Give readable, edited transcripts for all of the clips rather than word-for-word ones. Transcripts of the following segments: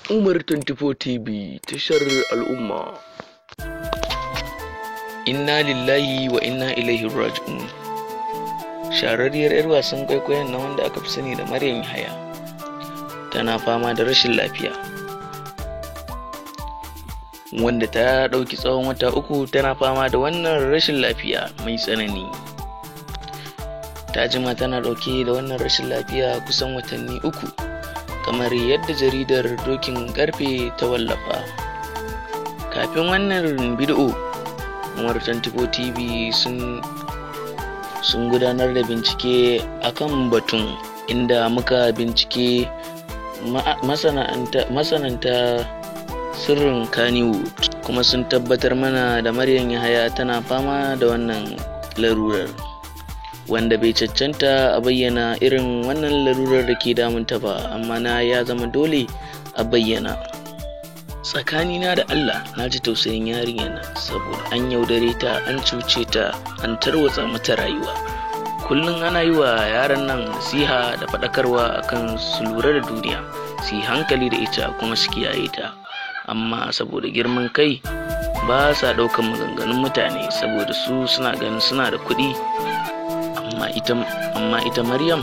Umar 24 TV, tashar al'umma. Inna lillahi wa inna ilaihi raji'un. Shahararriyar 'yar wasan kwaikwayon na wanda aka fi sani da Maryam Yahaya tana fama da rashin lafiya, wanda ta ɗauki tsawon wata 3 tana fama da wannan rashin lafiya mai tsanani. Ta jima tana ɗauke da wannan rashin lafiya kusan watanni 3, kamar yadda jaridar Dokin Karfe ta wallafa. Kafin wannan bidiyo, Umar 24 TV sun gudanar da bincike akan batun, inda muka bincike masananta sirrin Kannywood, kuma sun tabbatar mana da Maryam Yahaya tana fama da wannan larurar, wanda bai cancanta a bayyana irin wannan larurar da ke damunta ba, amma na ya zama dole a bayyana. Tsakanina da Allah, na ji tausayin yarinyar nan, saboda an yaudare ta, an cuce ta, an tarwatsa mata rayuwa. Kullum ana yi wa yaran nan nasiha da faɗakarwa akan su lura da duniya, su yi hankali da ita kuma su kiyaye ta, amma saboda girman kai ba sa ɗaukan maganganun mutane, saboda su suna ganin suna da kuɗi. Amma ita Maryam,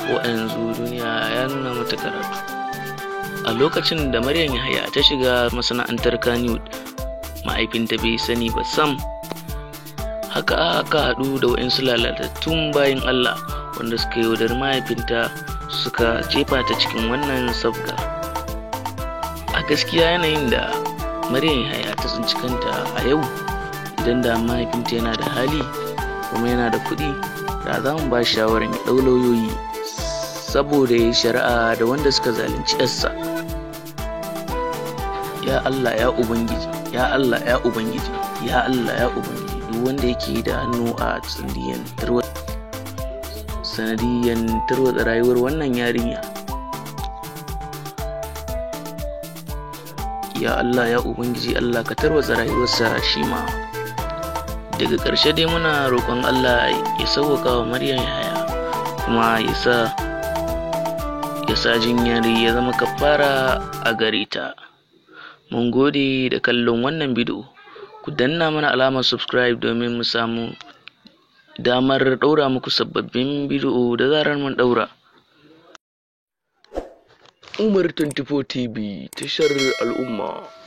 ko a yanzu duniya ya nuna mata karatu. A lokacin da Maryam Yahaya ta shiga masana'antar Kannywood, mahaifinta bai sani ba sam. Haka aka haɗu da waɗansu lalatattun bayin Allah wanda suka yaudari mahaifinta, suka jefa ta cikin wannan sabga. A gaskiya, yanayin da Maryam Yahaya ta tsinci kanta a yau, idan da mahaifinta yana da hali kuma yana da kuɗi, da za mu ba shi shawarar ya ɗau lauyoyi saboda ya yi shari'a da wanda suka zalunci 'yarsa. Ya Allah ya Ubangiji, ya Allah ya Ubangiji, ya Allah ya Ubangiji, duk wanda yake da hannu a sanadiyan tarwatsa rayuwar wannan yarinya, ya Allah ya Ubangiji, Allah ka tarwatsa rayuwarsa shi ma. Daga ƙarshe dai muna roƙon Allah ya sauwaƙa wa Maryam Yahaya, kuma ya sa jinyar ya zama kafara a gare ta. Mun gode da kallon wannan bidiyo. Ku danna mana alamar subscribe domin mu samu damar ɗaura muku sababbin bidiyo da zarar mun ɗaura. Umar 24 TV, tashar al'umma.